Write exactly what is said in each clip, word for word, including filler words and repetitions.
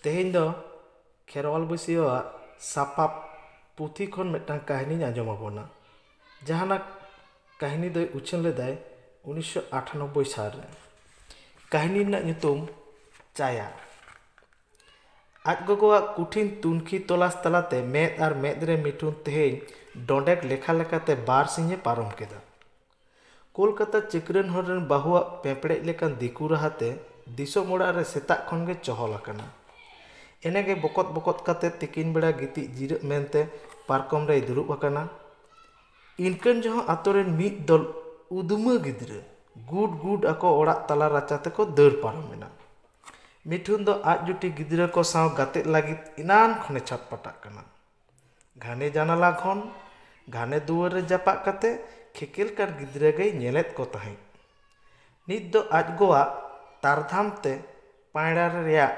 ᱛᱮᱦᱮᱧ ᱫᱚ ᱠᱷᱮᱨᱣᱟᱞ ᱵᱟᱹᱭᱥᱤᱭᱟᱹᱣᱟᱜ ᱥᱟᱯᱟᱵ ᱯᱩᱛᱷᱤ ᱠᱷᱚᱱ ᱢᱤᱫᱴᱟᱝ ᱠᱟᱹᱦᱱᱤᱧ ᱟᱸᱡᱚᱢ ᱟᱵᱚᱱᱟ᱾ ᱡᱟᱦᱟᱱᱟᱜ ᱠᱟᱹᱦᱱᱤ ᱫᱚᱭ ᱩᱪᱷᱟᱹᱱ ᱞᱮᱫᱟᱭ ᱩᱱᱤᱥᱥᱚ ᱟᱴᱷᱟᱱᱚᱵᱵᱳᱭ ᱥᱟᱞ ᱨᱮ᱾ ᱠᱟᱹᱦᱱᱤ ᱨᱮᱱᱟᱜ ᱧᱩᱛᱩᱢ ᱪᱟᱭᱟ᱾ ᱟᱡ ᱜᱚᱜᱚᱣᱟᱜ ᱠᱩᱴᱷᱤᱱ ᱛᱩᱱᱠᱷᱤ ᱛᱚᱞᱟᱥ ᱛᱟᱞᱟᱛᱮ ᱢᱮᱫ ᱟᱨ ᱢᱮᱫ ᱨᱮ ᱢᱤᱴᱷᱩᱱ ᱛᱮᱦᱮᱧ ᱰᱚᱸᱰᱮᱠ ᱞᱮᱠᱷᱟ ᱞᱮᱠᱟᱛᱮ ᱵᱟᱨ ᱥᱤᱧᱮ ᱯᱟᱨᱚᱢ ᱠᱮᱫᱟ᱾ ᱠᱳᱞᱠᱟᱛᱟ ᱪᱟᱹᱠᱨᱟᱹᱱ ᱦᱚᱲ ᱨᱮᱱ ᱵᱟᱹᱦᱩᱣᱟᱜ ᱯᱮᱸᱯᱲᱮᱡ ᱞᱮᱠᱟᱱ ᱫᱤᱠᱩ ᱨᱟᱦᱟᱛᱮ ᱫᱤᱥᱚᱢ ᱚᱲᱟᱜ ᱨᱮ ᱥᱮᱛᱟᱜ ᱠᱷᱚᱱ ᱜᱮ ᱪᱚᱦᱚᱞ ᱟᱠᱟᱱᱟ᱾ ᱮᱱᱮ ᱜᱮ ᱵᱚᱠᱚᱛ ᱵᱚᱠᱚᱛ ᱠᱟᱛᱮ ᱛᱤᱠᱤᱱ ᱵᱮᱲᱟ ᱜᱤᱛᱤᱡ ᱡᱤᱨᱟᱹᱜ ᱢᱮᱱᱛᱮ ᱯᱟᱨᱠᱚᱢ ᱨᱮᱭ ᱫᱩᱲᱩᱵ ᱟᱠᱟᱱᱟ᱾ ᱤᱱᱠᱟᱹᱱ ᱡᱚᱦᱚᱜ ᱟᱛᱳ ᱨᱮᱱ ᱢᱤᱫ ᱫᱚᱞ ᱩᱫᱽᱢᱟᱹ ᱜᱤᱫᱽᱨᱟᱹ ᱜᱩᱰ ᱜᱩᱰ ᱟᱠᱚ ᱚᱲᱟᱜ ᱛᱟᱞᱟ ᱨᱟᱪᱟ ᱛᱮᱠᱚ ᱫᱟᱹᱲ ᱯᱟᱨᱚᱢ ᱮᱱᱟ᱾ ᱢᱤᱴᱷᱩᱱ ᱫᱚ ᱟᱡ ᱡᱩᱴᱤ ᱜᱤᱫᱽᱨᱟᱹ ᱠᱚ ᱥᱟᱶ ᱜᱟᱛᱮᱜ ᱞᱟᱹᱜᱤᱫ ᱮᱱᱟᱱ ᱠᱷᱚᱱᱮ ᱪᱷᱟᱴᱯᱟᱴᱟᱜ ᱠᱟᱱᱟ᱾ ᱜᱷᱟᱱᱮ ᱡᱟᱱᱟᱞᱟ ᱠᱷᱚᱱ ᱜᱷᱟᱱᱮ ᱫᱩᱣᱟᱹᱨ ᱨᱮ ᱡᱟᱯᱟᱜ ᱠᱟᱛᱮ ᱠᱷᱮᱠᱮᱞ ᱠᱟᱱ ᱜᱤᱫᱽᱨᱟᱹ ᱜᱮᱭ ᱧᱮᱞᱮᱫ ᱠᱚ ᱛᱟᱦᱮᱸᱫ᱾ ᱱᱤᱛ ᱫᱚ ᱟᱡ ᱜᱚᱣᱟᱜ ᱛᱟᱨᱫᱷᱟᱢ ᱛᱮ ᱯᱟᱭᱲᱟ ᱨᱮᱭᱟᱜ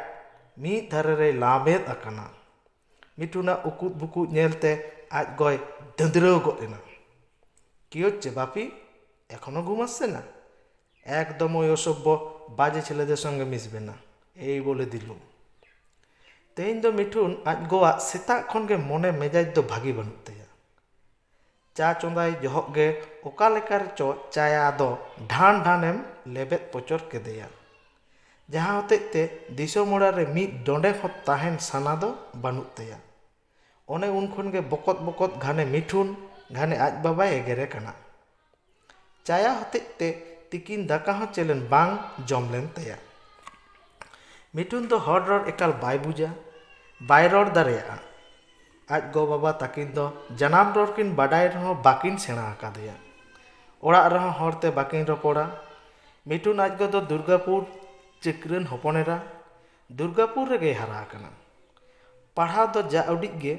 ᱢᱤᱫ ᱫᱷᱟᱨᱮ ᱨᱮᱭ ᱞᱟᱢᱮᱫ ᱟᱠᱟᱱᱟ᱾ ᱢᱤᱴᱷᱩᱱᱟᱜ ᱩᱠᱩᱫ ᱵᱩᱠᱩᱫ ᱧᱮᱞᱛᱮ ᱟᱡ ᱜᱚᱭ ᱫᱟᱹᱫᱽᱨᱟᱹᱣ ᱜᱚᱫ ᱮᱱᱟ᱾ ᱠᱤᱭᱳ ᱪᱮ ᱵᱟᱯᱤ, ᱮᱠᱷᱚᱱᱳ ᱜᱷᱩᱢᱟᱥᱮᱱᱟ? ᱮᱠᱫᱚᱢ ᱳᱭ ᱚᱥᱚᱵᱽᱵᱚ ᱵᱟᱡᱮ ছেলেদের সঙ্গে মিশবে না, এই বলে দিলুম᱾ ᱛᱮᱦᱮᱧ ᱫᱚ ᱢᱤᱴᱷᱩᱱ ᱟᱡ ᱜᱚᱣᱟᱜ ᱥᱮᱛᱟᱜ ᱠᱷᱚᱱ ᱜᱮ ᱢᱚᱱᱮ ᱢᱮᱡᱟᱡ ᱫᱚ ᱵᱷᱟᱹᱜᱤ ᱵᱟᱹᱱᱩᱜ ᱛᱟᱭᱟ᱾ ᱪᱟ ᱪᱚᱸᱫᱟᱭ ᱡᱚᱦᱚᱜ ᱜᱮ ᱚᱠᱟ ᱞᱮᱠᱟ ᱨᱮᱪᱚ ᱪᱟᱭᱟ ᱫᱚ ᱰᱷᱟᱱ ᱰᱷᱟᱱᱮᱢ ᱞᱮᱵᱮᱫ ᱯᱚᱪᱚᱨ ᱠᱮᱫᱮᱭᱟ, ᱡᱟᱦᱟᱸ ᱦᱚᱛᱮᱡ ᱛᱮ ᱫᱤᱥᱚᱢ ᱚᱲᱟᱜ ᱨᱮ ᱢᱤᱫ ᱰᱚᱸᱰᱮ ᱦᱚᱸ ᱛᱟᱦᱮᱱ ᱥᱟᱱᱟ ᱫᱚ ᱵᱟᱹᱱᱩᱜ ᱛᱟᱭᱟ᱾ ᱚᱱᱮ ᱩᱱ ᱠᱷᱚᱱ ᱜᱮ ᱵᱚᱠᱚᱛ ᱵᱚᱠᱚᱛ ᱜᱷᱟᱱᱮ ᱢᱤᱴᱷᱩᱱ, ᱜᱷᱟᱱᱮ ᱟᱡ ᱵᱟᱵᱟᱭ ᱮᱜᱮᱨᱮ ᱠᱟᱱᱟ᱾ ᱪᱟᱭᱟ ᱦᱚᱛᱮᱡ ᱛᱮ ᱛᱤᱠᱤᱱ ᱫᱟᱠᱟ ᱦᱚᱸ ᱪᱮᱞᱮᱱ ᱵᱟᱝ ᱡᱚᱢ ᱞᱮᱱ ᱛᱟᱭᱟ᱾ ᱢᱤᱴᱷᱩᱱ ᱫᱚ ᱦᱚᱲ ᱨᱚᱲ ᱮᱠᱟᱞ ᱵᱟᱭ ᱵᱩᱡᱟ, ᱵᱟᱭ ᱨᱚᱲ ᱫᱟᱲᱮᱭᱟᱜᱼᱟ᱾ ᱟᱡ ᱜᱚ ᱵᱟᱵᱟ ᱛᱟᱹᱠᱤᱱ ᱫᱚ ᱡᱟᱱᱟᱢ ᱨᱚᱲ ᱠᱤᱱ ᱵᱟᱰᱟᱭ ᱨᱮᱦᱚᱸ ᱵᱟᱹᱠᱤᱱ ᱥᱮᱬᱟ ᱟᱠᱟᱫᱮᱭᱟ᱾ ᱚᱲᱟᱜ ᱨᱮᱦᱚᱸ ᱦᱚᱲᱛᱮ ᱵᱟᱹᱠᱤᱱ ᱨᱚᱯᱚᱲᱟ᱾ ᱢᱤᱴᱷᱩᱱ ᱟᱡ ᱜᱚ ᱫᱚ ᱫᱩᱨᱜᱟᱯᱩᱨ ᱪᱟᱹᱠᱨᱟᱹᱱ ᱦᱚᱯᱚᱱ ᱮᱨᱟ᱾ ᱫᱩᱨᱜᱟᱯᱩᱨ ᱨᱮᱜᱮᱭ ᱦᱟᱨᱟ ᱟᱠᱟᱱᱟ᱾ ᱯᱟᱲᱦᱟᱣ ᱫᱚ ᱡᱟ ᱩᱰᱤᱡ ᱜᱮ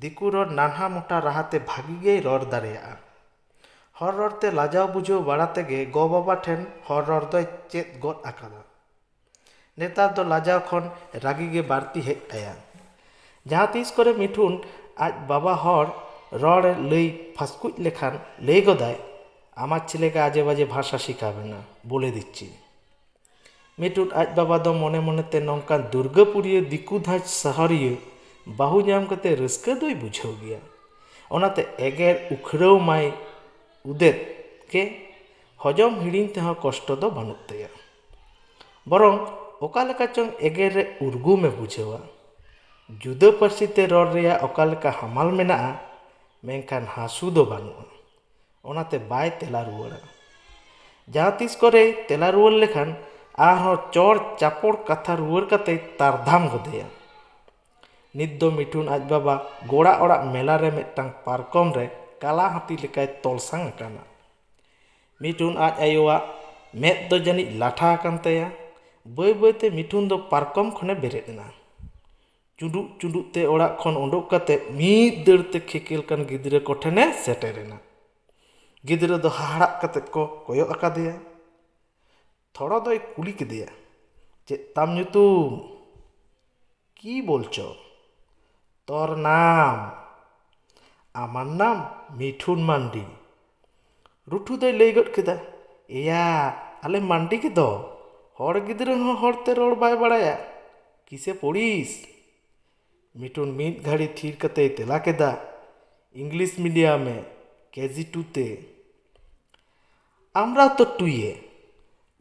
ᱫᱤᱠᱩ ᱨᱚᱲ ᱱᱟᱱᱦᱟ ᱢᱚᱴᱟ ᱨᱟᱦᱟᱛᱮ ᱵᱷᱟᱹᱜᱤ ᱜᱮᱭ ᱨᱚᱲ ᱫᱟᱲᱮᱭᱟᱜᱼᱟ᱾ ᱦᱚᱲ ᱨᱚᱲᱛᱮ ᱞᱟᱡᱟᱣ ᱵᱩᱡᱷᱟᱹᱣ ᱵᱟᱲᱟ ᱛᱮᱜᱮ ᱜᱚ ᱵᱟᱵᱟ ᱴᱷᱮᱱ ᱦᱚᱲ ᱨᱚᱲ ᱫᱚᱭ ᱪᱮᱫ ᱜᱚᱫ ᱟᱠᱟᱫᱟ᱾ ᱱᱮᱛᱟᱨ ᱫᱚ ᱞᱟᱡᱟᱣ ᱠᱷᱚᱱ ᱨᱟᱹᱜᱤ ᱜᱮ ᱵᱟᱹᱲᱛᱤ ᱦᱮᱡ ᱟᱭᱟ᱾ ᱡᱟᱦᱟᱸ ᱛᱤᱥ ᱠᱚᱨᱮ ᱢᱤᱴᱷᱩᱱ ᱟᱡ ᱵᱟᱵᱟ ᱦᱚᱲ ᱨᱚᱲ ᱮ ᱞᱟᱹᱭ ᱯᱷᱟᱥᱠᱩᱡ ᱞᱮᱠᱷᱟᱱ ᱞᱟᱹᱭ ᱜᱚᱫᱟᱭ, "আমার ছেলেকে আজে বাজে ভাষা শেখাবে না, বলে দিচ্ছি।" ᱢᱤᱴᱩᱱ ᱟᱡ ᱵᱟᱵᱟ ᱫᱚ ᱢᱚᱱᱮ ᱢᱚᱱᱮᱛᱮ ᱱᱚᱝᱠᱟᱱ ᱫᱩᱨᱜᱟᱹᱯᱩᱨᱤᱭᱟᱹ ᱫᱤᱠᱩ ᱫᱷᱟᱡᱽ ᱥᱟᱦᱟᱨᱤᱭᱟᱹ ᱵᱟᱹᱦᱩ ᱧᱟᱢ ᱠᱟᱛᱮ ᱨᱟᱹᱥᱠᱟᱹ ᱫᱚᱭ ᱵᱩᱡᱷᱟᱹᱣ ᱜᱮᱭᱟ᱾ ᱚᱱᱟᱛᱮ ᱮᱜᱮᱨ ᱩᱠᱷᱲᱟᱹᱣ ᱢᱟᱭ ᱩᱫᱮᱫ ᱜᱮ, ᱦᱚᱡᱚᱢ ᱦᱤᱲᱤᱧ ᱛᱮᱦᱚᱸ ᱠᱚᱥᱴᱚ ᱫᱚ ᱵᱟᱹᱱᱩᱜ ᱛᱟᱭᱟ᱾ ᱵᱚᱨᱚᱝ ᱚᱠᱟ ᱞᱮᱠᱟ ᱪᱚᱝ ᱮᱜᱮᱨ ᱨᱮ ᱩᱨᱜᱩᱢᱮ ᱵᱩᱡᱷᱟᱹᱣᱟ᱾ ᱡᱩᱫᱟᱹ ᱯᱟᱹᱨᱥᱤ ᱛᱮ ᱨᱚᱲ ᱨᱮᱭᱟᱜ ᱚᱠᱟ ᱞᱮᱠᱟ ᱦᱟᱢᱟᱞ ᱢᱮᱱᱟᱜᱼᱟ, ᱢᱮᱱᱠᱷᱟᱱ ᱦᱟᱹᱥᱩ ᱫᱚ ᱵᱟᱹᱱᱩᱜᱼᱟ᱾ ᱚᱱᱟᱛᱮ ᱵᱟᱭ ᱛᱮᱞᱟ ᱨᱩᱣᱟᱹᱲᱟ᱾ ᱡᱟᱦᱟᱸ ᱛᱤᱥ ᱠᱚᱨᱮᱭ ᱛᱮᱞᱟ ᱨᱩᱣᱟᱹᱲ ᱞᱮᱠᱷᱟᱱ ᱟᱨᱦᱚᱸ ᱪᱚᱲ ᱪᱟᱯᱚᱲ ᱠᱟᱛᱷᱟ ᱨᱩᱣᱟᱹᱲ ᱠᱟᱛᱮᱭ ᱛᱟᱨᱫᱷᱟᱢ ᱜᱚᱫᱮᱭᱟ᱾ ᱱᱤᱛ ᱫᱚ ᱢᱤᱴᱷᱩᱱ ᱟᱡ ᱵᱟᱵᱟ ᱜᱚᱲᱟ ᱚᱲᱟᱜ ᱢᱮᱞᱟ ᱨᱮ ᱢᱤᱫᱴᱟᱝ ᱯᱟᱨᱠᱚᱢ ᱨᱮ ᱠᱟᱞᱟ ᱦᱟᱹᱛᱤ ᱞᱮᱠᱟᱭ ᱛᱚᱞ ᱥᱟᱝ ᱟᱠᱟᱱᱟ᱾ ᱢᱤᱴᱷᱩᱱ ᱟᱡ ᱟᱭᱳᱣᱟᱜ ᱢᱮᱫ ᱫᱚ ᱡᱟᱹᱱᱤᱡ ᱞᱟᱴᱷᱟ ᱟᱠᱟᱱ ᱛᱟᱭᱟ᱾ ᱵᱟᱹᱭ ᱵᱟᱹᱭᱛᱮ ᱢᱤᱴᱷᱩᱱ ᱫᱚ ᱯᱟᱨᱠᱚᱢ ᱠᱷᱚᱱᱮ ᱵᱮᱨᱮᱫ ᱮᱱᱟ᱾ ᱪᱩᱰᱩᱜ ᱪᱩᱰᱩᱜ ᱛᱮ ᱚᱲᱟᱜ ᱠᱷᱚᱱ ᱩᱰᱩᱠ ᱠᱟᱛᱮ ᱢᱤᱫ ᱫᱟᱹᱲ ᱛᱮ ᱠᱷᱮᱠᱮᱞ ᱠᱟᱱ ᱜᱤᱫᱽᱨᱟᱹ ᱠᱚ ᱴᱷᱮᱱᱮ ᱥᱮᱴᱮᱨ ᱮᱱᱟ᱾ ᱜᱤᱫᱽᱨᱟᱹ ᱫᱚ ᱦᱟᱦᱟᱲᱟᱜ ᱠᱟᱛᱮ ᱠᱚ ᱠᱚᱭᱚᱜ ᱟᱠᱟᱫᱮᱭᱟ᱾ ᱛᱷᱚᱲᱚ ᱫᱚᱭ ᱠᱩᱞᱤ ᱠᱮᱫᱮᱭᱟ, "ᱪᱮᱫ ᱛᱟᱢ ᱧᱩᱛᱩᱢ?" "ᱠᱤ ᱵᱚᱞᱪᱚ? ᱛᱚᱨ ᱱᱟᱢ?" "ᱟᱢᱟᱨ ᱱᱟᱢ ᱢᱤᱴᱷᱩᱱ ᱢᱟᱱᱰᱤ᱾" ᱨᱩᱴᱷᱩ ᱫᱚᱭ ᱞᱟᱹᱭ ᱜᱚᱫ ᱠᱮᱫᱟ, "ᱮᱭᱟ, ᱟᱞᱮ ᱢᱟᱱᱰᱤ ᱜᱮᱫᱚ᱾ ᱦᱚᱲ ᱜᱤᱫᱽᱨᱟᱹ ᱦᱚᱸ ᱦᱚᱲᱛᱮ ᱨᱚᱲ ᱵᱟᱭ ᱵᱟᱲᱟᱭᱟ᱾ ᱠᱤᱥᱮ ᱯᱚᱲᱤᱥ?" ᱢᱤᱴᱷᱩᱱ ᱢᱤᱫ ᱜᱷᱟᱹᱲᱤ ᱛᱷᱤᱨ ᱠᱟᱛᱮᱭ ᱛᱮᱞᱟ ᱠᱮᱫᱟ, "ᱤᱝᱞᱤᱥ ᱢᱤᱰᱤᱭᱟᱢᱮ, ᱠᱮᱡᱤ ᱴᱩ ᱛᱮ᱾" "ᱟᱢᱨᱟ ᱛᱚ ᱴᱩᱭᱮ,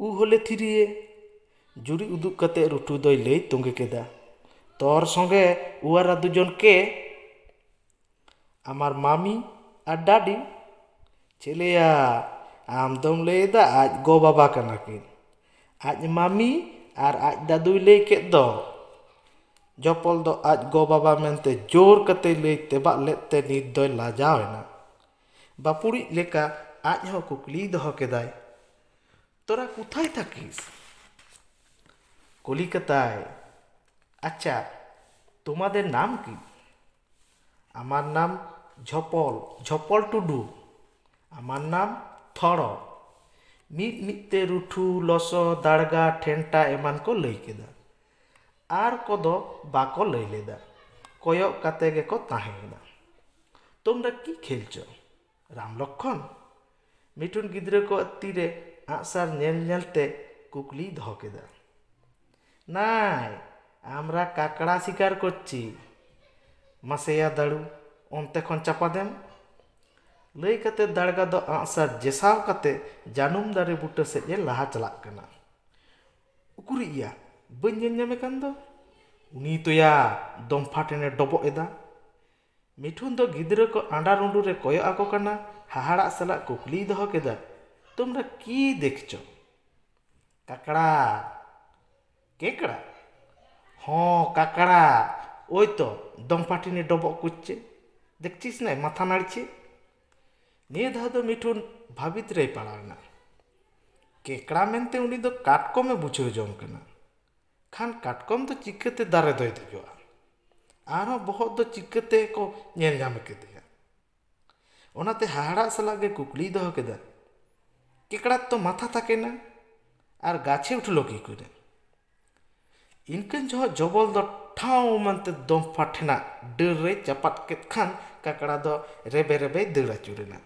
ᱩ ᱦᱚᱞᱮ ᱛᱷᱤᱨᱤᱭᱮ᱾" ᱡᱩᱨᱤ ᱩᱫᱩᱜ ᱠᱟᱛᱮ ᱨᱩᱴᱷᱩ ᱫᱚᱭ ᱞᱟᱹᱭ ᱛᱚᱸᱜᱮ ᱠᱮᱫᱟ, "ᱛᱚᱨ ᱥᱚᱸᱜᱮ ᱩᱣᱟᱨᱟ ᱫᱩᱡᱚᱱ ᱠᱮ?" "ᱟᱢᱟᱨ ᱢᱟᱢᱤ ᱟᱨ ᱰᱟᱰᱤ?" "ᱪᱮᱞᱮᱭᱟ, ᱟᱢ ᱫᱚᱢ ᱞᱟᱹᱭ ᱮᱫᱟ ᱟᱡ ᱜᱚ ᱵᱟᱵᱟ ᱠᱟᱱᱟ ᱠᱤᱱ᱾ ᱟᱡ ᱢᱟᱢᱤ ᱟᱨ ᱟᱡ ᱫᱟᱫᱩᱭ ᱞᱟᱹᱭ ᱠᱮᱫ ᱫᱚ᱾" ᱡᱚᱯᱚᱞ ᱫᱚ ᱟᱡ ᱜᱚ ᱵᱟᱵᱟ ᱢᱮᱱᱛᱮ ᱡᱳᱨ ᱠᱟᱛᱮ ᱞᱟᱹᱭ ᱛᱮᱵᱟᱜ ᱞᱮᱫ ᱛᱮ ᱱᱤᱛ ᱫᱚᱭ ᱞᱟᱡᱟᱣ ᱮᱱᱟ᱾ ᱵᱟᱹᱯᱩᱲᱤᱡ ᱞᱮᱠᱟ ᱟᱡ ᱦᱚᱸ ᱠᱩᱠᱞᱤᱭ ᱫᱚᱦᱚ ᱠᱮᱫᱟᱭ, "ᱛᱳᱨᱟ ᱠᱩᱛᱷᱟᱭ ᱛᱟᱠᱤᱥ?" ᱠᱩᱞᱤ ᱠᱟᱛᱟᱭ, "ᱟᱪᱪᱷᱟ, ᱛᱳᱢᱟᱫᱮᱨ ᱱᱟᱢ ᱠᱤ?" "ᱟᱢᱟᱨ ᱱᱟᱢ ᱡᱷᱚᱯᱚᱞ, ᱡᱷᱚᱯᱚᱞ ᱴᱩᱰᱩ᱾" "ᱟᱢᱟᱨ ᱱᱟᱢ ᱛᱷᱚᱲᱚ᱾" ᱢᱤᱫ ᱢᱤᱫ ᱛᱮ ᱨᱩᱴᱷᱩ, ᱞᱚᱥᱚ, ᱫᱟᱲᱜᱟ, ᱴᱷᱮᱱᱴᱟ ᱮᱢᱟᱱ ᱠᱚ ᱞᱟᱹᱭ ᱠᱮᱫᱟ᱾ ᱟᱨ ᱠᱚᱫᱚ ᱵᱟᱠᱚ ᱞᱟᱹᱭ ᱞᱮᱫᱟ᱾ ᱠᱚᱭᱚᱜ ᱠᱟᱛᱮ ᱜᱮᱠᱚ ᱛᱟᱦᱮᱸᱭᱮᱱᱟ᱾ "ᱛᱳᱢᱨᱟ ᱠᱤ ᱠᱷᱮᱞᱪᱚ, ᱨᱟᱢ ᱞᱚᱠᱠᱷᱚᱱ?" ᱢᱤᱴᱷᱩᱱ ᱜᱤᱫᱽᱨᱟᱹ ᱠᱚ ᱛᱤᱨᱮ ᱟᱜᱼᱥᱟᱨ ᱧᱮᱞ ᱧᱮᱞᱛᱮ ᱠᱩᱠᱞᱤᱭ ᱫᱚᱦᱚ ᱠᱮᱫᱟ᱾ ᱱᱟᱭ, আমরা কাঁকড়া শিকার করছি। ᱢᱟᱥᱮᱭᱟ ᱫᱟᱲᱩ, ᱚᱱᱛᱮ ᱠᱷᱚᱱ ᱪᱟᱯᱟᱫᱮᱢ᱾ ᱞᱟᱹᱭ ᱠᱟᱛᱮ ᱫᱟᱲᱜᱟ ᱫᱚ ᱟᱸᱜᱼᱥᱟᱨ ᱡᱮᱥᱟᱣ ᱠᱟᱛᱮ ᱡᱟᱹᱱᱩᱢ ᱫᱟᱨᱮ ᱵᱩᱴᱟᱹ ᱥᱮᱫ ᱮ ᱞᱟᱦᱟ ᱪᱟᱞᱟᱜ ᱠᱟᱱᱟ᱾ ᱩᱠᱩᱨᱤᱡ ᱭᱟ, ᱵᱟᱹᱧ ᱧᱮᱞ ᱧᱟᱢᱮ ᱠᱟᱱ ᱫᱚ᱾ ᱩᱱᱤ ᱛᱚᱭᱟ ᱫᱚᱢᱯᱷᱟ ᱴᱷᱮᱱᱮ ᱰᱚᱵᱚᱜ ᱮᱫᱟ᱾ ᱢᱤᱴᱷᱩᱱ ᱫᱚ ᱜᱤᱫᱽᱨᱟᱹ ᱠᱚ ᱟᱸᱰᱟᱨ ᱩᱸᱰᱩᱨ ᱮ ᱠᱚᱭᱚᱜ ᱟᱠᱚ ᱠᱟᱱᱟ, ᱦᱟᱦᱟᱲᱟᱜ ᱥᱟᱞᱟᱜ ᱠᱩᱠᱞᱤᱭ ᱫᱚᱦᱚ ᱠᱮᱫᱟ, ᱛᱩᱢᱨᱟ ᱠᱤ ᱫᱮᱠᱷᱪᱚ? ᱠᱟᱠᱲᱟ᱾ ᱠᱮᱠᱲᱟ? ᱦᱚᱸ, ᱠᱟᱠᱲᱟ᱾ ᱳᱭ ᱛᱚ, ᱫᱚᱢᱯᱷᱟ ᱴᱷᱮᱱᱮ ᱰᱚᱵᱚᱜ ᱠᱩᱪᱪᱮ᱾ ᱫᱮᱠᱪᱤᱥ ᱱᱟᱭ ᱢᱟᱛᱷᱟ ᱱᱟᱲᱪᱮ? ᱱᱤᱭᱟᱹ ᱫᱷᱟᱣ ᱫᱚ ᱢᱤᱴᱷᱩᱱ ᱵᱷᱟᱹᱵᱤᱛ ᱨᱮᱭ ᱯᱟᱲᱟᱣ ᱮᱱᱟ᱾ ᱠᱮᱠᱲᱟ ᱢᱮᱱᱛᱮ ᱩᱱᱤ ᱫᱚ ᱠᱟᱴᱠᱚᱢᱮ ᱵᱩᱡᱷᱟᱹᱣ ᱡᱚᱝ ᱠᱟᱱᱟ᱾ ᱠᱷᱟᱱ ᱠᱟᱴᱠᱚᱢ ᱫᱚ ᱪᱤᱠᱟᱹᱛᱮ ᱫᱟᱨᱮ ᱫᱚᱭ ᱫᱮᱡᱚᱜᱼᱟ? ᱟᱨᱦᱚᱸ ᱵᱚᱦᱚᱜ ᱫᱚ ᱪᱤᱠᱟᱹᱛᱮ ᱠᱚ ᱧᱮᱞ ᱧᱟᱢ ᱠᱮᱫᱮᱭᱟ? ᱚᱱᱟᱛᱮ ᱦᱟᱦᱟᱲᱟᱜ ᱥᱟᱞᱟᱜ ᱜᱮ ᱠᱩᱠᱞᱤᱭ ᱫᱚᱦᱚ ᱠᱮᱫᱟ, ᱠᱮᱠᱲᱟ ᱛᱚ ᱢᱟᱛᱷᱟ ᱛᱟᱠᱮᱱᱟ ᱟᱨ ᱜᱟᱪᱷᱮ ᱩᱴᱷᱞᱚ ᱠᱤ ᱠᱚᱨᱮ? ᱤᱱᱠᱟᱹᱱ ᱡᱚᱦᱚᱜ ᱡᱚᱵᱚᱞ ᱫᱚ ᱴᱷᱟᱶ ᱢᱮᱱᱛᱮ ᱫᱚᱢᱯᱷᱟ ᱴᱷᱮᱱᱟᱜ ᱰᱟᱹᱨ ᱨᱮᱭ ᱪᱟᱯᱟᱫ ᱠᱮᱫ ᱠᱷᱟᱱ ᱠᱟᱠᱲᱟ ᱫᱚ ᱨᱮᱵᱮ ᱨᱮᱵᱮᱭ ᱫᱟᱹᱲ ᱟᱹᱪᱩᱨᱮᱱᱟ᱾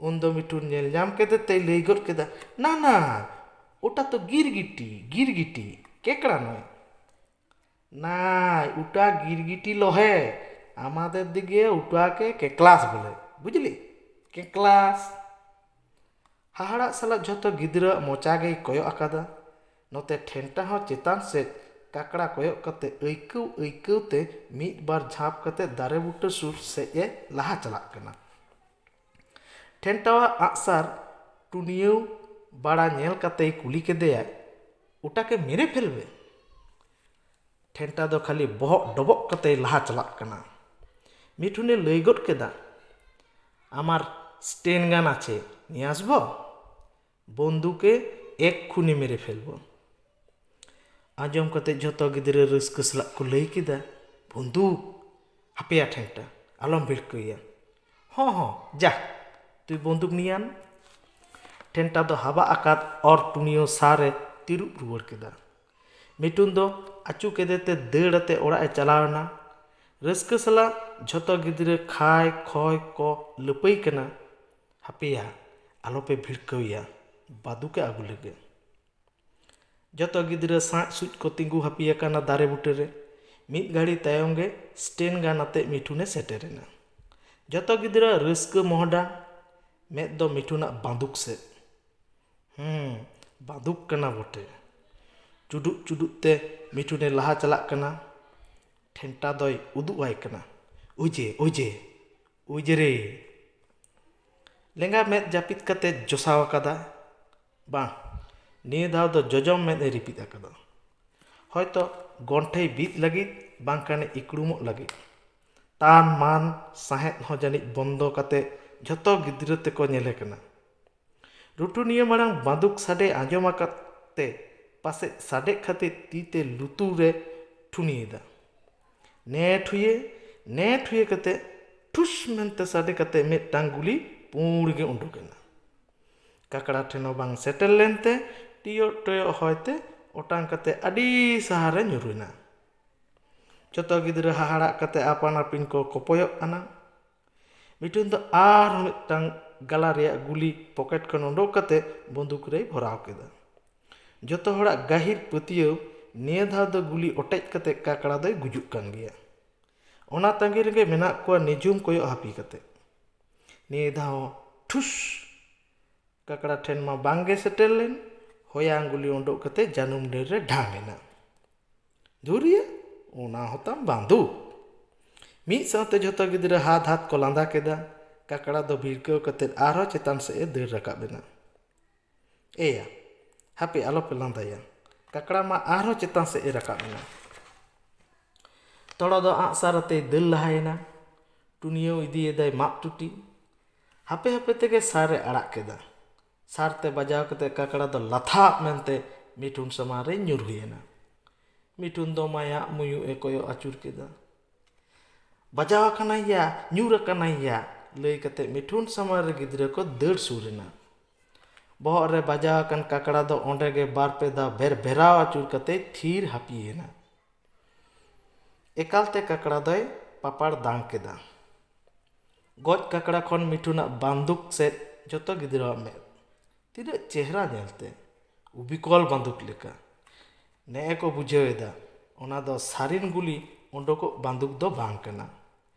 ᱩᱱᱫᱚ ᱢᱤᱴᱷᱩᱱ ᱧᱮᱞ ᱧᱟᱢ ᱠᱮᱫᱮ ᱛᱮᱭ ᱞᱟᱹᱭ ᱜᱚᱫ ᱠᱮᱫᱟ, ᱱᱟ ᱱᱟ, ᱳᱴᱟ ᱛᱚ ᱜᱤᱨᱜᱤᱴᱤ, ᱜᱤᱨᱜᱤᱴᱤ, ᱠᱮᱠᱲᱟ ᱱᱚᱭ᱾ ᱱᱟᱭ, ᱳᱴᱟ ᱜᱤᱨᱜᱤᱴᱤ ᱞᱚᱦᱮ, আমাদের দিকে ওটাকে কেকলাস বলে, বুঝলি? কেকলাস। ᱦᱟᱦᱟᱲᱟᱜ ᱥᱟᱞᱟᱜ ᱡᱷᱚᱛᱚ ᱜᱤᱫᱽᱨᱟᱹᱣᱟᱜ ᱢᱚᱪᱟ ᱜᱮᱭ ᱠᱚᱭᱚᱜ ᱟᱠᱟᱫᱟ᱾ ᱱᱚᱛᱮ ᱴᱷᱮᱱᱴᱟ ᱦᱚᱸ ᱪᱮᱛᱟᱱ ᱥᱮᱫ ᱠᱟᱠᱲᱟ ᱠᱚᱭᱚᱜ ᱠᱟᱛᱮ ᱟᱹᱭᱠᱟᱹᱣ ᱟᱹᱭᱠᱟᱹᱣ ᱛᱮ ᱢᱤᱫ ᱵᱟᱨ ᱡᱷᱟᱸᱯ ᱠᱟᱛᱮ ᱫᱟᱨᱮ ᱵᱩᱴᱟᱹ ᱥᱩᱨ ᱥᱮᱫ ᱮ ᱞᱟᱦᱟ ᱪᱟᱞᱟᱜ ᱠᱟᱱᱟ᱾ ᱴᱷᱮᱱᱴᱟᱣᱟᱜ ᱟᱜᱼᱥᱟᱨ ᱴᱩᱱᱤᱭᱟᱹᱣ ᱵᱟᱲᱟ ᱧᱮᱞ ᱠᱟᱛᱮᱭ ᱠᱩᱞᱤ ᱠᱮᱫᱮᱭᱟ, ᱳᱴᱟᱠᱮ ᱢᱮᱨᱮ ᱯᱷᱮᱞᱵᱮ? ᱴᱷᱮᱱᱴᱟ ᱫᱚ ᱠᱷᱟᱹᱞᱤ ᱵᱚᱦᱚᱜ ᱰᱚᱵᱚᱜ ᱠᱟᱛᱮᱭ ᱞᱟᱦᱟ ᱪᱟᱞᱟᱜ ᱠᱟᱱᱟ᱾ ᱢᱤᱴᱷᱩᱱᱮ ᱞᱟᱹᱭ ᱜᱚᱫ ᱠᱮᱫᱟ, ᱟᱢᱟᱨ ᱥᱴᱮᱱ ᱜᱟᱱ ᱟᱪᱷᱮ, ᱱᱤᱭᱟᱥᱵᱚ? ᱵᱚᱱᱫᱩᱠᱮ ᱮᱠᱠᱷᱩᱱᱤ ᱢᱮᱨᱮ ᱯᱷᱮᱞᱵᱚ᱾ ᱟᱸᱡᱚᱢ ᱠᱟᱛᱮ ᱡᱷᱚᱛᱚ ᱜᱤᱫᱽᱨᱟᱹ ᱨᱟᱹᱥᱠᱟᱹ ᱥᱟᱞᱟᱜ ᱠᱚ ᱞᱟᱹᱭ ᱠᱮᱫᱟ, ᱵᱚᱱᱫᱩᱠ? ᱦᱟᱯᱮᱭᱟ ᱴᱷᱮᱱᱴᱟ, ᱟᱞᱚᱢ ᱵᱷᱤᱲᱠᱟᱹᱣᱮᱭᱟ᱾ ᱦᱚᱸ ᱦᱚᱸ, ᱡᱟ, ᱛᱩᱭ ᱵᱚᱱᱫᱩᱠ ᱱᱤᱭᱟᱱ᱾ ᱴᱷᱮᱱᱴᱟ ᱫᱚ ᱦᱟᱵᱟᱜ ᱟᱠᱟᱫ ᱚᱨ ᱴᱩᱱᱤᱭᱟᱹ ᱥᱟᱨᱮ ᱛᱤᱨᱩᱵ ᱨᱩᱣᱟᱹᱲ ᱠᱮᱫᱟ᱾ ᱢᱤᱴᱩᱱ ᱫᱚ ᱟᱹᱪᱩ ᱠᱮᱫᱮ ᱛᱮ ᱫᱟᱹᱲ ᱟᱛᱮ ᱚᱲᱟᱜ ᱮ ᱪᱟᱞᱟᱣ ᱮᱱᱟ᱾ ᱨᱟᱹᱥᱠᱟᱹ ᱥᱟᱞᱟᱜ ᱡᱷᱚᱛᱚ ᱜᱤᱫᱽᱨᱟᱹ ᱠᱷᱟᱭ ᱠᱷᱚᱭ ᱠᱚ ᱞᱟᱹᱯᱟᱹᱭ ᱠᱟᱱᱟ, ᱦᱟᱯᱮᱭᱟ, ᱟᱞᱚᱯᱮ ᱵᱷᱤᱲᱠᱟᱹᱣᱮᱭᱟ, ᱵᱟᱫᱩᱠᱮ ᱟᱹᱜᱩ ᱞᱮᱜᱮ᱾ ᱡᱚᱛᱚ ᱜᱤᱫᱽᱨᱟᱹ ᱥᱟᱸᱡ ᱥᱩᱡ ᱠᱚ ᱛᱤᱸᱜᱩ ᱦᱟᱹᱯᱤ ᱟᱠᱟᱱᱟ ᱫᱟᱨᱮ ᱵᱩᱴᱟᱹ ᱨᱮ᱾ ᱢᱤᱫ ᱜᱷᱟᱹᱲᱤ ᱛᱟᱭᱚᱢ ᱜᱮ ᱥᱴᱮᱱ ᱜᱟᱱ ᱟᱛᱮ ᱢᱤᱴᱷᱩᱱᱮ ᱥᱮᱴᱮᱨ ᱮᱱᱟ᱾ ᱡᱚᱛᱚ ᱜᱤᱫᱽᱨᱟᱹ ᱨᱟᱹᱥᱠᱟᱹ ᱢᱚᱦᱰᱟ᱾ ᱢᱮᱫ ᱫᱚ ᱢᱤᱴᱷᱩᱱᱟᱜ ᱵᱟᱸᱫᱩᱠ ᱥᱮᱫ᱾ ᱦᱩᱸ, ᱵᱟᱸᱫᱩᱠ ᱠᱟᱱᱟ ᱵᱚᱴᱮ᱾ ᱪᱩᱰᱩᱜ ᱪᱩᱰᱩᱜ ᱛᱮ ᱢᱤᱴᱷᱩᱱᱮ ᱞᱟᱦᱟ ᱪᱟᱞᱟᱜ ᱠᱟᱱᱟ᱾ ᱴᱷᱮᱱᱴᱟ ᱫᱚᱭ ᱩᱫᱩᱜ ᱟᱭ ᱠᱟᱱᱟ᱾ ᱚᱡᱮ, ᱚᱡᱮ, ᱚᱡᱮ ᱨᱮ᱾ ᱞᱮᱸᱜᱟ ᱢᱮᱫ ᱡᱟᱹᱯᱤᱫ ᱠᱟᱛᱮ ᱡᱚᱥᱟᱣ ᱟᱠᱟᱫᱟ᱾ ᱵᱟᱝ, ᱱᱤᱭᱟᱹ ᱫᱷᱟᱣ ᱫᱚ ᱡᱚᱡᱚᱢ ᱢᱮᱫ ᱮ ᱨᱤᱯᱤᱫ ᱟᱠᱟᱫᱟ᱾ ᱦᱚᱭᱛᱚ ᱜᱚᱱᱴᱷᱮᱭ ᱵᱤᱫ ᱞᱟᱹᱜᱤᱫ, ᱵᱟᱝᱠᱷᱟᱱᱮ ᱤᱠᱲᱩᱢᱚᱜ ᱞᱟᱹᱜᱤᱫ᱾ ᱛᱟᱱ ᱢᱟᱱ ᱥᱟᱦᱮᱫ ᱦᱚᱸ ᱡᱟᱹᱱᱤᱡ ᱵᱚᱱᱫᱚ ᱠᱟᱛᱮ ᱡᱷᱚᱛᱚ ᱜᱤᱫᱽᱨᱟᱹ ᱛᱮᱠᱚ ᱧᱮᱞᱮ ᱠᱟᱱᱟ᱾ ᱨᱩᱴᱩᱱᱤᱭᱟᱹ ᱢᱟᱲᱟᱝ ᱵᱟᱸᱫᱩᱠ ᱥᱟᱰᱮ ᱟᱸᱡᱚᱢ ᱟᱠᱟᱫ ᱛᱮ ᱯᱟᱥᱮᱡ ᱥᱟᱰᱮᱜ ᱠᱷᱟᱹᱛᱤᱨ ᱛᱤ ᱛᱮ ᱞᱩᱛᱩᱨ ᱨᱮ ᱴᱷᱩᱱᱤᱭᱮᱫᱟ᱾ ᱱᱮ ᱴᱷᱩᱭᱮ, ᱱᱮ ᱴᱷᱩᱭᱮ ᱠᱟᱛᱮ ᱴᱷᱩᱥ ᱢᱮᱱᱛᱮ ᱥᱟᱰᱮ ᱠᱟᱛᱮ ᱢᱤᱫᱴᱟᱝ ᱜᱩᱞᱤ ᱯᱩᱸᱲ ᱜᱮ ᱩᱰᱩᱠ ᱮᱱᱟ᱾ ᱠᱟᱠᱲᱟ ᱴᱷᱮᱱ ᱦᱚᱸ ᱵᱟᱝ ᱥᱮᱴᱮᱨ ᱞᱮᱱᱛᱮ ᱴᱤᱭᱚᱜ ᱴᱚᱭᱚᱜ ᱦᱚᱭᱛᱮ ᱚᱴᱟᱝ ᱠᱟᱛᱮ ᱟᱹᱰᱤ ᱥᱟᱦᱟᱨᱮ ᱧᱩᱨᱩᱭᱮᱱᱟ᱾ ᱡᱚᱛᱚ ᱜᱤᱫᱽᱨᱟᱹ ᱦᱟᱦᱟᱲᱟᱜ ᱠᱟᱛᱮ ᱟᱯᱟᱱ ᱟᱹᱯᱤᱱ ᱠᱚ ᱠᱚᱯᱚᱭᱚᱜ ᱠᱟᱱᱟ᱾ ᱢᱤᱴᱷᱩᱱ ᱫᱚ ᱟᱨᱦᱚᱸ ᱢᱤᱫᱴᱟᱝ ᱜᱟᱞᱟ ᱨᱮᱭᱟᱜ ᱜᱩᱞᱤ ᱯᱚᱠᱮᱴ ᱠᱷᱚᱱ ᱩᱰᱩᱠ ᱠᱟᱛᱮ ᱵᱚᱱᱫᱩᱠ ᱨᱮᱭ ᱵᱷᱚᱨᱟᱣ ᱠᱮᱫᱟ᱾ ᱡᱚᱛᱚ ᱦᱚᱲᱟᱜ ᱜᱟᱹᱦᱤᱨ ᱯᱟᱹᱛᱭᱟᱹᱣ, ᱱᱤᱭᱟᱹ ᱫᱷᱟᱣ ᱫᱚ ᱜᱩᱞᱤ ᱚᱴᱮᱡ ᱠᱟᱛᱮ ᱠᱟᱠᱲᱟ ᱫᱚᱭ ᱜᱩᱡᱩᱜ ᱠᱟᱱ ᱜᱮᱭᱟ᱾ ᱚᱱᱟ ᱛᱟᱺᱜᱤ ᱨᱮᱜᱮ ᱢᱮᱱᱟᱜ ᱠᱚᱣᱟ ᱱᱤᱡᱷᱩᱢ ᱠᱚᱭᱚᱜ ᱦᱟᱹᱯᱤ ᱠᱟᱛᱮ᱾ ᱱᱤᱭᱟᱹ ᱫᱷᱟᱣ ᱦᱚᱸ ᱴᱷᱩᱥ! ᱠᱟᱠᱲᱟ ᱴᱷᱮᱱ ᱢᱟ ᱵᱟᱝ ᱜᱮ ᱥᱮᱴᱮᱨ ᱞᱮᱱ᱾ ᱦᱚᱭᱟᱝ ᱜᱩᱞᱤ ᱩᱰᱩᱠ ᱠᱟᱛᱮ ᱡᱟᱹᱱᱩᱢ ᱰᱟᱹᱨ ᱨᱮ ᱰᱷᱟᱝ ᱮᱱᱟ᱾ ᱫᱷᱩᱨᱤᱭᱟᱹ, ᱚᱱᱟ ᱦᱚᱸᱛᱟᱢ ᱵᱟᱸᱫᱩᱠ! ᱢᱤᱫ ᱥᱟᱶᱛᱮ ᱡᱷᱚᱛᱚ ᱜᱤᱫᱽᱨᱟᱹ ᱦᱟᱫ ᱦᱟᱫ ᱠᱚ ᱞᱟᱸᱫᱟ ᱠᱮᱫᱟ᱾ ᱠᱟᱠᱲᱟ ᱫᱚ ᱵᱷᱤᱲᱠᱟᱹᱣ ᱠᱟᱛᱮ ᱟᱨᱦᱚᱸ ᱪᱮᱛᱟᱱ ᱥᱮᱫ ᱮ ᱫᱟᱹᱲ ᱨᱟᱠᱟᱵ ᱮᱱᱟ᱾ ᱮᱭᱟ, ᱦᱟᱯᱮ ᱟᱞᱚᱯᱮ ᱞᱟᱸᱫᱟᱭᱟ᱾ ᱠᱟᱠᱲᱟ ᱢᱟ ᱟᱨᱦᱚᱸ ᱪᱮᱛᱟᱱ ᱥᱮᱫ ᱮ ᱨᱟᱠᱟᱵ ᱮᱱᱟ᱾ ᱛᱚᱲᱚ ᱫᱚ ᱟᱸᱜ ᱥᱟᱨ ᱟᱛᱮᱭ ᱫᱟᱹᱲ ᱞᱟᱦᱟᱭᱮᱱᱟ᱾ ᱴᱩᱱᱤᱭᱟᱹᱣ ᱤᱫᱤᱭᱮᱫᱟᱭ ᱢᱟᱫ ᱴᱩᱴᱤ᱾ ᱦᱟᱯᱮ ᱦᱟᱯᱮ ᱛᱮᱜᱮ ᱥᱟᱨ ᱮ ᱟᱲᱟᱜ ᱠᱮᱫᱟ᱾ ᱥᱟᱨ ᱛᱮ ᱵᱟᱡᱟᱣ ᱠᱟᱛᱮ ᱠᱟᱠᱲᱟ ᱫᱚ ᱞᱟᱛᱷᱟᱜ ᱢᱮᱱᱛᱮ ᱢᱤᱴᱷᱩᱱ ᱥᱟᱢᱟᱝ ᱨᱮ ᱧᱩᱨᱦᱩᱭᱮᱱᱟ᱾ ᱢᱤᱴᱷᱩᱱ ᱫᱚ ᱢᱟᱭᱟᱜ ᱢᱩᱭᱩᱜ ᱮ ᱠᱚᱭᱚᱜ ᱟᱹᱪᱩᱨ ᱠᱮᱫᱟ᱾ "ᱵᱟᱡᱟᱣ ᱟᱠᱟᱱᱟᱭ ᱭᱟ, ᱧᱩᱨ ᱟᱠᱟᱱᱟᱭ ᱭᱟ," ᱞᱟᱹᱭ ᱠᱟᱛᱮ ᱢᱤᱴᱷᱩᱱ ᱥᱟᱢᱟᱝ ᱨᱮ ᱜᱤᱫᱽᱨᱟᱹ ᱠᱚ ᱫᱟᱹᱲ ᱥᱩᱨ ᱮᱱᱟ᱾ ᱵᱚᱦᱚᱜ ᱨᱮ ᱵᱟᱡᱟᱣ ᱟᱠᱟᱱ ᱠᱟᱠᱲᱟ ᱫᱚ ᱚᱸᱰᱮ ᱜᱮ ᱵᱟᱨ ᱯᱮ ᱫᱷᱟᱣ ᱵᱷᱮᱨ ᱵᱷᱮᱨᱟᱣ ᱟᱹᱪᱩᱨ ᱠᱟᱛᱮ ᱛᱷᱤᱨ ᱦᱟᱹᱯᱤᱭᱮᱱᱟ᱾ ᱮᱠᱟᱞᱛᱮ ᱠᱟᱠᱲᱟ ᱫᱚᱭ ᱯᱟᱯᱟᱲ ᱫᱟᱝ ᱠᱮᱫᱟ᱾ ᱜᱚᱡ ᱠᱟᱠᱲᱟ ᱠᱷᱚᱱ ᱢᱤᱴᱷᱩᱱᱟᱜ ᱵᱟᱱᱫᱩᱠ ᱥᱮᱫ ᱡᱚᱛᱚ ᱜᱤᱫᱽᱨᱟᱹᱣᱟᱜ ᱢᱮᱫ᱾ ᱛᱤᱱᱟᱹᱜ ᱪᱮᱦᱨᱟ ᱧᱮᱞᱛᱮ, ᱩᱵᱤᱠᱚᱞ ᱵᱟᱱᱫᱩᱠ ᱞᱮᱠᱟ᱾ ᱱᱮᱜᱼᱮ ᱠᱚ ᱵᱩᱡᱷᱟᱹᱣ ᱮᱫᱟ, ᱚᱱᱟ ᱫᱚ ᱥᱟᱨᱤᱱ ᱜᱩᱞᱤ ᱩᱰᱩᱠᱚᱜ ᱵᱟᱱᱫᱩᱠ ᱫᱚ ᱵᱟᱝ ᱠᱟᱱᱟ᱾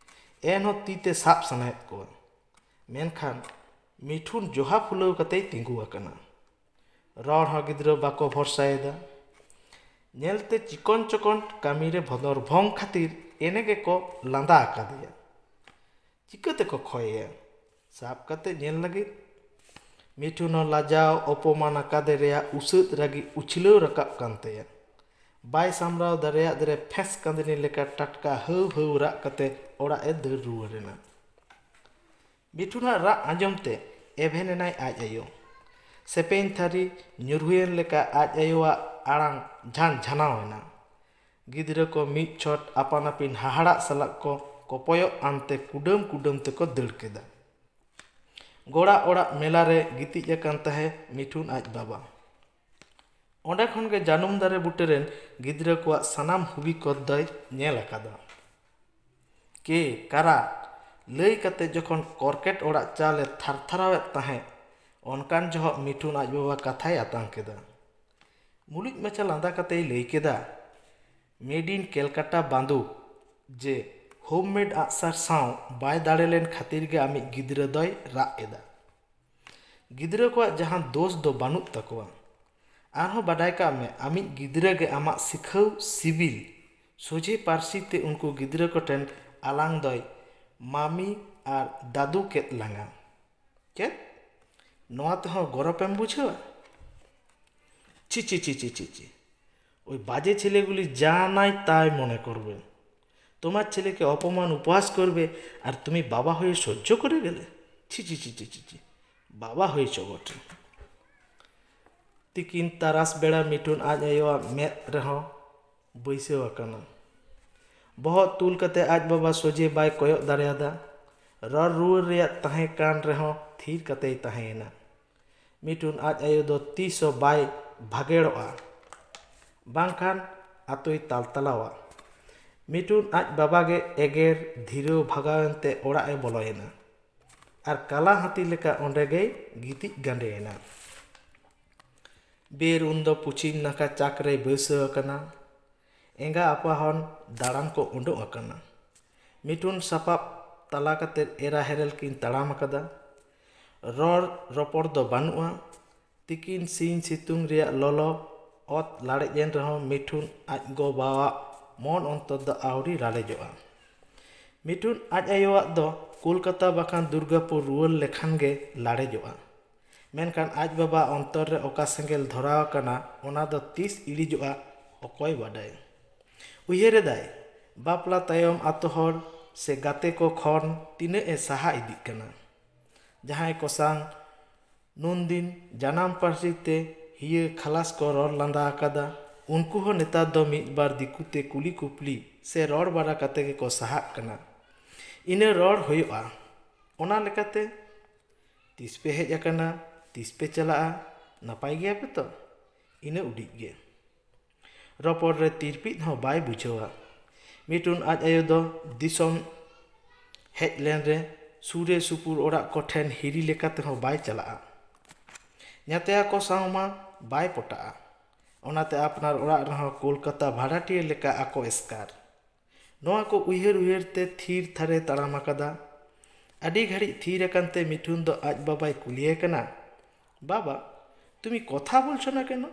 ᱮᱱᱦᱚᱸ ᱛᱤ ᱛᱮ ᱥᱟᱵ ᱥᱟᱱᱟᱭᱮᱫ ᱠᱚᱣᱟ᱾ ᱢᱮᱱᱠᱷᱟᱱ ᱢᱤᱴᱷᱩᱱ ᱡᱚᱦᱟ ᱯᱷᱩᱞᱟᱹᱣ ᱠᱟᱛᱮᱭ ᱛᱤᱸᱜᱩ ᱟᱠᱟᱱᱟ᱾ ᱨᱚᱲ ᱦᱚᱸ ᱜᱤᱫᱽᱨᱟᱹ ᱵᱟᱠᱚ ᱵᱷᱚᱨᱥᱟᱭᱮᱫᱟ᱾ ᱧᱮᱞᱛᱮ ᱪᱤᱠᱚᱱ ᱪᱚᱠᱚᱱ ᱠᱟᱹᱢᱤᱨᱮ ᱵᱷᱚᱫᱚᱨ ᱵᱷᱚᱝ ᱠᱷᱟᱹᱛᱤᱨ ᱮᱱᱮ ᱜᱮᱠᱚ ᱞᱟᱸᱫᱟ ᱟᱠᱟᱫᱮᱭᱟ᱾ ᱪᱤᱠᱟᱹ ᱛᱮᱠᱚ ᱠᱷᱚᱭᱮᱭᱟ? ᱥᱟᱵ ᱠᱟᱛᱮ ᱧᱮᱞ ᱞᱟᱹᱜᱤᱫ᱾ ᱢᱤᱴᱷᱩᱱ ᱦᱚᱸ ᱞᱟᱡᱟᱣ ᱚᱯᱚᱢᱟᱱ ᱟᱠᱟᱫᱮ ᱨᱮᱭᱟᱜ ᱩᱥᱟᱹᱫ ᱨᱟᱹᱜᱤ ᱩᱪᱷᱞᱟᱹᱣ ᱨᱟᱠᱟᱵ ᱠᱟᱱ ᱛᱟᱭᱟ᱾ ᱵᱟᱭ ᱥᱟᱢᱵᱲᱟᱣ ᱫᱟᱲᱮᱭᱟᱫ ᱨᱮ ᱯᱷᱮᱸᱥ ᱠᱟᱸᱫᱽᱱᱤ ᱞᱮᱠᱟ ᱴᱟᱴᱠᱟ ᱦᱟᱹᱣ ᱦᱟᱹᱣ ᱨᱟᱜ ᱠᱟᱛᱮ ᱚᱲᱟᱜ ᱮ ᱫᱟᱹᱲ ᱨᱩᱣᱟᱹᱲ ᱮᱱᱟ᱾ ᱢᱤᱴᱷᱩᱱᱟᱜ ᱨᱟᱜ ᱟᱸᱡᱚᱢ ᱛᱮ ᱮᱵᱷᱮᱱ ᱮᱱᱟᱭ ᱟᱡ ᱟᱭᱳ᱾ ᱥᱮᱯᱮᱧ ᱛᱷᱟᱹᱨᱤ ᱧᱩᱨᱦᱩᱭᱮᱱ ᱞᱮᱠᱟ ᱟᱡ ᱟᱭᱳᱣᱟᱜ ᱟᱲᱟᱝ ᱡᱷᱟᱱ ᱡᱷᱟᱱᱟᱣ ᱮᱱᱟ᱾ ᱜᱤᱫᱽᱨᱟᱹ ᱠᱚ ᱢᱤᱫ ᱪᱷᱚᱴ ᱟᱯᱟᱱ ᱟᱹᱯᱤᱱ ᱦᱟᱦᱟᱲᱟᱜ ᱥᱟᱞᱟᱜ ᱠᱚ ᱠᱚᱯᱚᱭᱚᱜ ᱟᱱᱛᱮ ᱠᱩᱰᱟᱹᱢ ᱠᱩᱰᱟᱹᱢ ᱛᱮᱠᱚ ᱫᱟᱹᱲ ᱠᱮᱫᱟ᱾ ᱜᱚᱲᱟ ᱚᱲᱟᱜ ᱢᱮᱞᱟ ᱨᱮ ᱜᱤᱛᱤᱡ ᱟᱠᱟᱱ ᱛᱟᱦᱮᱸ ᱢᱤᱴᱷᱩᱱ ᱟᱡ ᱵᱟᱵᱟ᱾ ᱚᱸᱰᱮ ᱠᱷᱚᱱ ᱜᱮ ᱡᱟᱹᱱᱩᱢ ᱫᱟᱨᱮ ᱵᱩᱴᱟᱹ ᱨᱮᱱ ᱜᱤᱫᱽᱨᱟᱹ ᱠᱚᱣᱟᱜ ᱥᱟᱱᱟᱢ ᱦᱩᱵᱤ ᱠᱚᱫ ᱫᱚᱭ ᱧᱮᱞ ᱟᱠᱟᱫᱟ᱾ ᱠᱮ ᱠᱟᱨᱟ ᱞᱟᱹᱭ ᱠᱟᱛᱮ ᱡᱚᱠᱷᱚᱱ ᱠᱚᱨᱠᱮᱴ ᱚᱲᱟᱜ ᱪᱟᱞ ᱮ ᱛᱷᱟᱨᱛᱷᱟᱨᱟᱣᱮᱫ ᱛᱟᱦᱮᱸᱫ, ᱚᱱᱠᱟᱱ ᱡᱚᱦᱚᱜ ᱢᱤᱴᱷᱩᱱ ᱟᱡ ᱵᱟᱵᱟ ᱠᱟᱛᱷᱟᱭ ᱟᱛᱟᱝ ᱠᱮᱫᱟ᱾ ᱢᱩᱞᱩᱡ ᱢᱟᱪᱷᱟ ᱞᱟᱸᱫᱟ ᱠᱟᱛᱮᱭ ᱞᱟᱹᱭ ᱠᱮᱫᱟ, "Made in Calcutta ᱵᱟᱱᱫᱩᱠ, ᱡᱮ ᱦᱳᱢᱢᱮᱰ ᱟᱜᱼᱥᱟᱨ ᱥᱟᱶ ᱵᱟᱭ ᱫᱟᱲᱮ ᱞᱮᱱ ᱠᱷᱟᱹᱛᱤᱨ ᱜᱮ ᱟᱢᱤᱡ ᱜᱤᱫᱽᱨᱟᱹ ᱫᱚᱭ ᱨᱟᱜ ᱮᱫᱟ᱾ ᱜᱤᱫᱽᱨᱟᱹ ᱠᱚᱣᱟᱜ ᱡᱟᱦᱟᱸ ᱫᱳᱥ ᱫᱚ ᱵᱟᱹᱱᱩᱜ ᱛᱟᱠᱚᱣᱟ᱾ ᱟᱨᱦᱚᱸ ᱵᱟᱰᱟᱭ ᱠᱟᱜ ᱢᱮ, ᱟᱢᱤᱡ ᱜᱤᱫᱽᱨᱟᱹ ᱜᱮ ᱟᱢᱟᱜ ᱥᱤᱠᱷᱟᱹᱣ ᱥᱤᱵᱤᱞ ᱥᱚᱡᱷᱮ ᱯᱟᱹᱨᱥᱤ ᱛᱮ ᱩᱱᱠᱩ ᱜᱤᱫᱽᱨᱟᱹ ᱠᱚᱴᱷᱮᱱ ᱟᱞᱟᱝ ᱫᱚᱭ ᱢᱟᱢᱤ ᱟᱨ ᱫᱟᱫᱩ ᱠᱮᱫ ᱞᱟᱝᱟ᱾" ᱪᱮᱫ? ᱱᱚᱣᱟ ᱛᱮᱦᱚᱸ ᱜᱚᱨᱚᱵᱮᱢ ᱵᱩᱡᱷᱟᱹᱣᱟ? ছি, ছি, ছি, ছি, ছি, ছি। ওই বাজে ছেলেগুলি যা নাই তাই মনে করবে। তোমার ছেলেকে অপমান উপহাস করবে, আর তুমি বাবা হয়ে সহ্য করে গেলে? ছি, ছি, ছি, ছি, ছি, ছি। বাবা হয়েছ বটে। ᱛᱤᱠᱤᱱ ᱛᱟᱨᱟᱥ ᱵᱮᱲᱟ ᱢᱤᱴᱷᱩᱱ ᱟᱡ ᱟᱭᱳᱣᱟᱜ ᱢᱮᱫ ᱨᱮᱦᱚᱸ ᱵᱟᱹᱭᱥᱟᱹᱣ ᱟᱠᱟᱱᱟ᱾ ᱵᱚᱦᱚᱜ ᱛᱩᱞ ᱠᱟᱛᱮ ᱟᱡ ᱵᱟᱵᱟ ᱥᱚᱡᱷᱮ ᱵᱟᱭ ᱠᱚᱭᱚᱜ ᱫᱟᱲᱮᱭᱟᱫᱟ᱾ ᱨᱚᱲ ᱨᱩᱣᱟᱹᱲ ᱨᱮᱭᱟᱜ ᱛᱟᱦᱮᱸ ᱠᱟᱱ ᱨᱮᱦᱚᱸ ᱛᱷᱤᱨ ᱠᱟᱛᱮᱭ ᱛᱟᱦᱮᱸᱭᱮᱱᱟ᱾ ᱢᱤᱴᱷᱩᱱ ᱟᱡ ᱟᱭᱳ ᱫᱚ ᱛᱤᱥ ᱦᱚᱸ ᱵᱟᱭ ᱵᱷᱟᱜᱮᱲᱚᱜᱼᱟ, ᱵᱟᱝᱠᱷᱟᱱ ᱟᱛᱳᱭ ᱛᱟᱞᱛᱟᱞᱟᱣᱟ᱾ ᱢᱤᱴᱷᱩᱱ ᱟᱡ ᱵᱟᱵᱟ ᱜᱮ ᱮᱜᱮᱨ ᱫᱷᱤᱨᱟᱹᱣ ᱵᱷᱟᱜᱟᱣ ᱮᱱᱛᱮ ᱚᱲᱟᱜ ᱮ ᱵᱚᱞᱚᱭᱮᱱᱟ᱾ ᱟᱨ ᱠᱟᱞᱟ ᱦᱟᱹᱛᱤ ᱞᱮᱠᱟ ᱚᱸᱰᱮ ᱜᱮᱭ ᱜᱤᱛᱤᱡ ᱜᱟᱸᱰᱮᱭᱮᱱᱟ᱾ ᱵᱮᱨ ᱩᱱᱫᱚ ᱯᱚᱪᱷᱤᱢ ᱱᱟᱠᱷᱟ ᱪᱟᱠ ᱨᱮᱭ ᱵᱟᱹᱭᱥᱟᱹᱣ ᱟᱠᱟᱱᱟ᱾ ᱮᱸᱜᱟ ᱟᱯᱟᱦᱚᱱ ᱫᱟᱬᱟᱱ ᱠᱚ ᱩᱰᱩᱠ ᱟᱠᱟᱱᱟ᱾ ᱢᱤᱴᱷᱩᱱ ᱥᱟᱯᱟᱵ ᱛᱟᱞᱟ ᱠᱟᱛᱮ ᱮᱨᱟ ᱦᱮᱨᱮᱞ ᱠᱤᱱ ᱛᱟᱲᱟᱢ ᱟᱠᱟᱫᱟ᱾ ᱨᱚᱲ ᱨᱚᱯᱚᱲ ᱫᱚ ᱵᱟᱹᱱᱩᱜᱼᱟ᱾ ᱛᱤᱠᱤᱱ ᱥᱤᱧ ᱥᱤᱛᱩᱝ ᱨᱮᱭᱟᱜ ᱞᱚᱞᱚ ᱚᱛ ᱞᱟᱲᱮᱡ ᱮᱱ ᱨᱮᱦᱚᱸ ᱢᱤᱴᱷᱩᱱ ᱟᱡ ᱜᱚ ᱵᱟᱵᱟᱣᱟᱜ ᱢᱚᱱ ᱚᱱᱛᱚᱨ ᱫᱚ ᱟᱹᱣᱨᱤ ᱞᱟᱲᱮᱡᱚᱜᱼᱟ᱾ ᱢᱤᱴᱷᱩᱱ ᱟᱡ ᱟᱭᱳᱣᱟᱜ ᱫᱚ ᱠᱳᱞᱠᱟᱛᱟ ᱵᱟᱠᱷᱟᱱ ᱫᱩᱨᱜᱟᱯᱩᱨ ᱨᱩᱣᱟᱹᱲ ᱞᱮᱠᱷᱟᱱ ᱜᱮ ᱞᱟᱲᱮᱡᱚᱜᱼᱟ᱾ ᱢᱮᱱᱠᱷᱟᱱ ᱟᱡ ᱵᱟᱵᱟ ᱚᱱᱛᱚᱨ ᱨᱮ ᱚᱠᱟ ᱥᱮᱸᱜᱮᱞ ᱫᱷᱚᱨᱟᱣ ᱟᱠᱟᱱᱟ, ᱚᱱᱟ ᱫᱚ ᱛᱤᱥ ᱤᱲᱤᱡᱚᱜᱼᱟ, ᱚᱠᱚᱭ ᱵᱟᱰᱟᱭ᱾ ᱩᱭᱦᱟᱹᱨ ᱮᱫᱟᱭ, ᱵᱟᱯᱞᱟ ᱛᱟᱭᱚᱢ ᱟᱛᱳ ᱦᱚᱲ ᱥᱮ ᱜᱟᱛᱮ ᱠᱚ ᱠᱷᱚᱱ ᱛᱤᱱᱟᱹᱜ ᱮ ᱥᱟᱦᱟ ᱤᱫᱤᱜ ᱠᱟᱱᱟ᱾ ᱡᱟᱦᱟᱸᱭ ᱠᱚ ᱥᱟᱝ ᱱᱩᱱᱫᱤᱱ ᱡᱟᱱᱟᱢ ᱯᱟᱹᱨᱥᱤ ᱛᱮ ᱦᱤᱭᱟᱹ ᱠᱷᱟᱞᱟᱥ ᱠᱚ ᱨᱚᱲ ᱞᱟᱸᱫᱟ ᱟᱠᱟᱫᱟ, ᱩᱱᱠᱩ ᱦᱚᱸ ᱱᱮᱛᱟᱨ ᱫᱚ ᱢᱤᱫ ᱵᱟᱨ ᱫᱤᱠᱩ ᱛᱮ ᱠᱩᱞᱤ ᱠᱩᱯᱞᱤ ᱥᱮ ᱨᱚᱲ ᱵᱟᱲᱟ ᱠᱟᱛᱮ ᱜᱮᱠᱚ ᱥᱟᱦᱟᱜ ᱠᱟᱱᱟ᱾ ᱤᱱᱟᱹ ᱨᱚᱲ ᱦᱩᱭᱩᱜᱼᱟ᱾ ᱚᱱᱟ ᱞᱮᱠᱟᱛᱮ, "ᱛᱤᱥ ᱯᱮ ᱦᱮᱡ ᱟᱠᱟᱱᱟ? ᱛᱤᱥ ᱯᱮ ᱪᱟᱞᱟᱜᱼᱟ? ᱱᱟᱯᱟᱭ ᱜᱮᱭᱟ ᱯᱮ ᱛᱚ?" ᱤᱱᱟᱹ ᱩᱰᱤᱡ ᱜᱮ᱾ ᱨᱚᱯᱚᱲ ᱨᱮ ᱛᱤᱨᱯᱤᱫ ᱦᱚᱸ ᱵᱟᱭ ᱵᱩᱡᱷᱟᱹᱣᱟ᱾ ᱢᱤᱴᱩᱱ ᱟᱡ ᱟᱭᱳ ᱫᱚ ᱫᱤᱥᱚᱢ ᱦᱮᱡ ᱞᱮᱱ ᱨᱮ ᱥᱩᱨᱮ ᱥᱩᱯᱩᱨ ᱚᱲᱟᱜ ᱠᱚ ᱴᱷᱮᱱ ᱦᱤᱨᱤ ᱞᱮᱠᱟ ᱛᱮᱦᱚᱸ ᱵᱟᱭ ᱪᱟᱞᱟᱜᱼᱟ᱾ ᱧᱟᱛᱭᱟ ᱠᱚ ᱥᱟᱶ ᱢᱟ ᱵᱟᱭ ᱯᱚᱴᱟᱜᱼᱟ᱾ ᱚᱱᱟᱛᱮ ᱟᱯᱱᱟᱨ ᱚᱲᱟᱜ ᱨᱮᱦᱚᱸ ᱠᱳᱞᱠᱟᱛᱟ ᱵᱷᱟᱲᱟᱴᱤᱭᱟᱹ ᱞᱮᱠᱟ ᱟᱠᱚ ᱮᱥᱠᱟᱨ᱾ ᱱᱚᱣᱟ ᱠᱚ ᱩᱭᱦᱟᱹᱨ ᱩᱭᱦᱟᱹᱨ ᱛᱮ ᱛᱷᱤᱨ ᱛᱷᱟᱨᱮ ᱛᱟᱲᱟᱢ ᱟᱠᱟᱫᱟ᱾ ᱟᱹᱰᱤ ᱜᱷᱟᱹᱲᱤᱡ ᱛᱷᱤᱨ ᱟᱠᱟᱱ ᱛᱮ ᱢᱤᱴᱷᱩᱱ ᱫᱚ ᱟᱡ ᱵᱟᱵᱟᱭ ᱠᱩᱞᱤᱭᱮ ᱠᱟᱱᱟ, "ᱵᱟᱵᱟ, ᱛᱩᱢᱤ ᱠᱚᱛᱷᱟ ᱵᱚᱞᱪᱷᱚ ᱱᱟ ᱠᱮᱱᱚ?"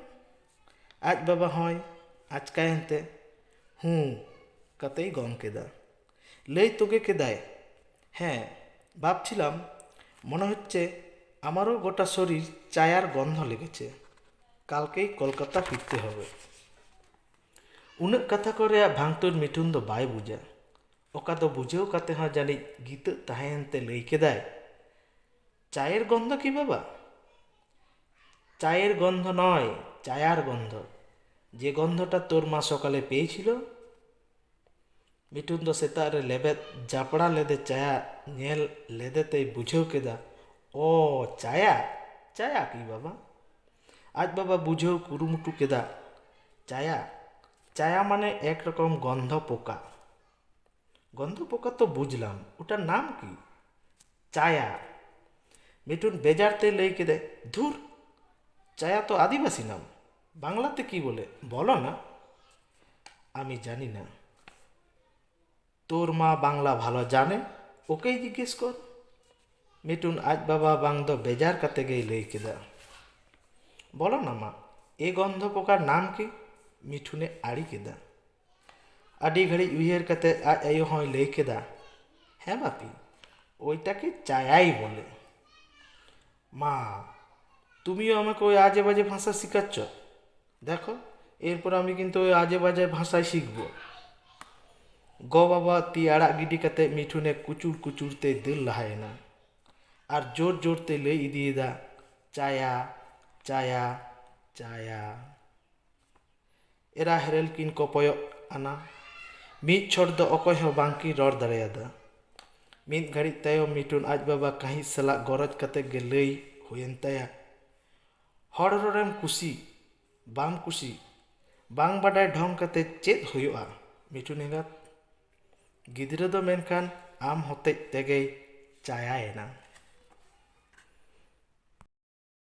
ᱟᱡ ᱵᱟᱵᱟ ᱦᱚᱸᱭ ᱟᱪᱠᱟᱭᱮᱱ ᱛᱮ, "ᱦᱩᱸ" ᱠᱟᱛᱮᱭ ᱜᱚᱝ ᱠᱮᱫᱟ᱾ ᱞᱟᱹᱭ ᱛᱚᱜᱮ ᱠᱮᱫᱟᱭ, "ᱦᱮᱸ, ᱵᱷᱟᱵᱽᱪᱷᱤᱞᱟᱢ, ᱢᱚᱱᱮ ᱦᱚᱪᱪᱷᱮ ᱟᱢᱟᱨᱳ ᱜᱳᱴᱟ ᱥᱚᱨᱤᱨ ᱪᱟᱭᱟᱨ ᱜᱚᱱᱫᱷᱚ ᱞᱮᱜᱮᱪᱷᱮ, ᱠᱟᱞᱠᱮᱭ ᱠᱳᱞᱠᱟᱛᱟ ᱯᱷᱤᱨᱛᱮ ᱦᱚᱵᱮ᱾" ᱩᱱᱟᱹᱜ ᱠᱟᱛᱷᱟ ᱠᱚ ᱨᱮᱭᱟᱜ ᱵᱷᱟᱝᱛᱩᱨ ᱢᱤᱴᱷᱩᱱ ᱫᱚ ᱵᱟᱭ ᱵᱩᱡᱟ᱾ ᱚᱠᱟ ᱫᱚ ᱵᱩᱡᱷᱟᱹᱣ ᱠᱟᱛᱮ ᱦᱚᱸ ᱡᱟᱹᱱᱤᱡ ᱜᱤᱛᱟᱹᱜ ᱛᱟᱦᱮᱸᱭᱮᱱ ᱛᱮ ᱞᱟᱹᱭ ᱠᱮᱫᱟᱭ, "ᱪᱟᱭᱮᱨ ᱜᱚᱱᱫᱷᱚ ᱠᱤ ᱵᱟᱵᱟ?" "ᱪᱟᱭᱮᱨ ᱜᱚᱱᱫᱷᱚ ᱱᱚᱭ, ᱪᱟᱭᱟᱨ ᱜᱚᱱᱫᱷᱚ, ᱡᱮ ᱜᱚᱱᱫᱷᱚᱴᱟ ᱛᱳᱨ ᱢᱟ ᱥᱚᱠᱟᱞᱮ ᱯᱮᱭᱮᱪᱷᱤᱞ᱾" ᱢᱤᱴᱷᱩᱱ ᱫᱚ ᱥᱮᱛᱟᱜ ᱨᱮ ᱞᱮᱵᱮᱫ ᱡᱟᱯᱲᱟ ᱞᱮᱫᱮ ᱪᱟᱭᱟ ᱧᱮᱞ ᱞᱮᱫᱮ ᱛᱮᱭ ᱵᱩᱡᱷᱟᱹᱣ ᱠᱮᱫᱟ, "ᱚ, ᱪᱟᱭᱟ, ᱪᱟᱭᱟ ᱠᱤ ᱵᱟᱵᱟ?" ᱟᱡ ᱵᱟᱵᱟ ᱵᱩᱡᱷᱟᱹᱣ ᱠᱩᱨᱩᱢᱩᱴᱩ ᱠᱮᱫᱟ, "ᱪᱟᱭᱟ, ᱪᱟᱭᱟ ᱢᱟᱱᱮ ᱮᱠ ᱨᱚᱠᱚᱢ ᱜᱚᱱᱫᱷᱚ ᱯᱳᱠᱟ᱾" "ᱜᱚᱱᱫᱷᱚ ᱯᱳᱠᱟ ᱛᱚ ᱵᱩᱡᱽᱞᱟᱢ, ᱳᱴᱟᱨ ᱱᱟᱢ ᱠᱤ?" "ᱪᱟᱭᱟ᱾" ᱢᱤᱴᱷᱩᱱ ᱵᱮᱡᱟᱨ ᱛᱮ ᱞᱟᱹᱭ ᱠᱮᱫᱟᱭ, "ᱫᱷᱩᱨ, চায়া তো আদিবাসী নাম। বাংলাতে কি বলে? বলো না। আমি জানি না। তোর মা বাংলা ভালো জানে, ওকেই জিজ্ঞেস কর। ᱢᱤᱴᱷᱩᱱ ᱟᱡ ᱵᱟᱵᱟ ᱵᱟᱝ ᱫᱚ ᱵᱮᱡᱟᱨ ᱠᱟᱛᱮ ᱜᱮᱭ ᱞᱟᱹᱭ ᱠᱮᱫᱟ, ᱵᱚᱞᱚ ᱱᱟ ᱢᱟ, ᱮ ᱜᱚᱱᱫᱷᱚ ᱯᱚᱠᱟᱨ ᱱᱟᱢ ᱠᱤ? ᱢᱤᱴᱷᱩᱱᱮ ᱟᱲᱮ ᱠᱮᱫᱟ᱾ ᱟᱹᱰᱤ ᱜᱷᱟᱹᱲᱤᱡ ᱩᱭᱦᱟᱹᱨ ᱠᱟᱛᱮ ᱟᱡ ᱟᱭᱳ ᱦᱚᱸᱭ ᱞᱟᱹᱭ ᱠᱮᱫᱟ, ᱦᱮᱸ ᱵᱟᱯᱤ, ᱳᱭᱴᱟকে চায়াই বলে। মা, তুমিও আমাকে ওই আজে বাজে ভাষা শিখাচ্ছ? দেখো, এরপর আমি কিন্তু ওই আজে বাজে ভাষাই শিখব। ᱜᱚ ᱵᱟᱵᱟ ᱛᱤ ᱟᱲᱟᱜ ᱜᱤᱰᱤ ᱠᱟᱛᱮ ᱢᱤᱴᱷᱩᱱᱮ ᱠᱩᱪᱩᱲ ᱠᱩᱪᱩᱲ ᱛᱮᱭ ᱫᱟᱹᱲ ᱞᱟᱦᱟᱭᱮᱱᱟ᱾ ᱟᱨ ᱡᱳᱨ ᱡᱳᱨ ᱛᱮ ᱞᱟᱹᱭ ᱤᱫᱤᱭᱮᱫᱟ, ᱪᱟᱭᱟ, ᱪᱟᱭᱟ, ᱪᱟᱭᱟ᱾ ᱮᱨᱟ ᱦᱮᱨᱮᱞ ᱠᱤᱱ ᱠᱚᱯᱚᱭᱚᱜ ᱟᱱᱟ᱾ ᱢᱤᱫ ᱪᱷᱚᱴ ᱫᱚ ᱚᱠᱚᱭ ᱦᱚᱸ ᱵᱟᱝ ᱠᱤᱱ ᱨᱚᱲ ᱫᱟᱲᱮᱭᱟᱫᱟ᱾ ᱢᱤᱫ ᱜᱷᱟᱹᱲᱤᱡ ᱛᱟᱭᱚᱢ ᱢᱤᱴᱷᱩᱱ ᱟᱡ ᱵᱟᱵᱟ ᱠᱟᱹᱦᱤᱥ ᱥᱟᱞᱟᱜ ᱜᱚᱨᱚᱡᱽ ᱠᱟᱛᱮ ᱜᱮ ᱞᱟᱹᱭ ᱦᱩᱭᱮᱱ ᱛᱟᱭᱟ, ᱦᱚᱲ ᱨᱚᱲᱮᱢ ᱠᱩᱥᱤ ᱵᱟᱢ ᱠᱩᱥᱤ, ᱵᱟᱝ ᱵᱟᱰᱟᱭ ᱰᱷᱚᱝ ᱠᱟᱛᱮ ᱪᱮᱫ ᱦᱩᱭᱩᱜᱼᱟ ᱢᱤᱴᱷᱩᱱ ᱮᱸᱜᱟᱛ? ᱜᱤᱫᱽᱨᱟᱹ ᱫᱚ ᱢᱮᱱᱠᱷᱟᱱ ᱟᱢ ᱦᱚᱛᱮᱡ ᱛᱮᱜᱮᱭ ᱪᱟᱭᱟᱭᱮᱱᱟ᱾